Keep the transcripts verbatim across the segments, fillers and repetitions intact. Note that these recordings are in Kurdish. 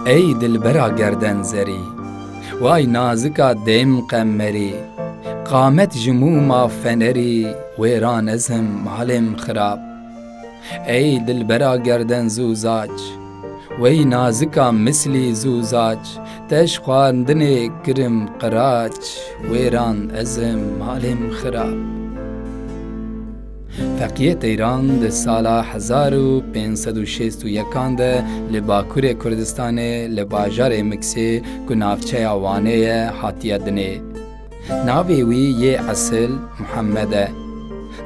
Ey dilbera gerden zerî, way nazika dêm qemerî, qamet ji mûma fenerî, wêran ez im malêm xirab. Ey dilbera gerden zûzaç, wey nazika mislî zûzaç, te ji xwendinê kirim qiraç, wêran ez im malêm xirab. Feqiyê Teyran di sala hezar û pênc sed û şêst û yekan de li Bakurê Kurdistanê li bajarê Miksê ku navçeya Wanê ye hatiye dinê. Navê wî yê esil Muhammed e.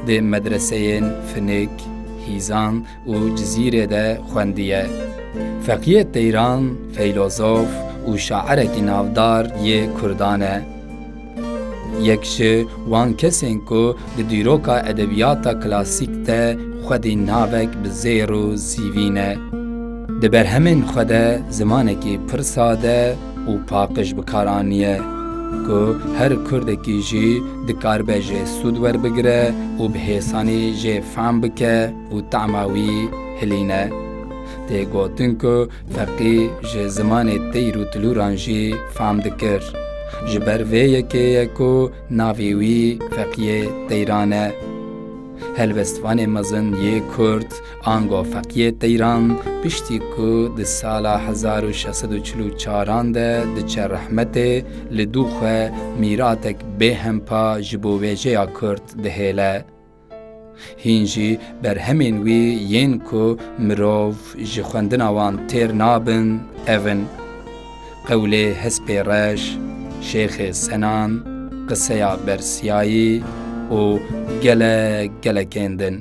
Di medreseyên Finik, Hîzan û Cizîrê de xwendiye. Feqiyê Teyran feylozof û şairekî navdar yê Kurdan e. Yek ji wan kesên ku di dîroka edebiyata klasîk de xwedî navek bi zêr û zîvî ne. Di berhemên xwe de zimanekî pir sade û paqij bi kar aniye ku her Kurdekî jî dikaribe jê sûd werbigire û bi hêsanî jê fehm bike û tehma wî hilîne. Tê gotin ku Feqî ji zimanê teyr û tilûran jî fam dikir. Ji ber vê yekê ye ku navê wî Feqiyê Teyran e. Helbestvanê mezin yê Kurd, ango Feqiyê Teyran, piştî ku di sala hezar û şeş sed û çil û çaran de diçe rehmetê, li dû xwe mîratek bêhempa ji bo wêjeya Kurd dihêle. Hîn jî berhemên wî yên ku mirov ji xwendina wan têr nabin, ev in: Qewlê Hespê Reş, Şêxê Senan, Qiseya Bersiyayî û gelek gelekên din.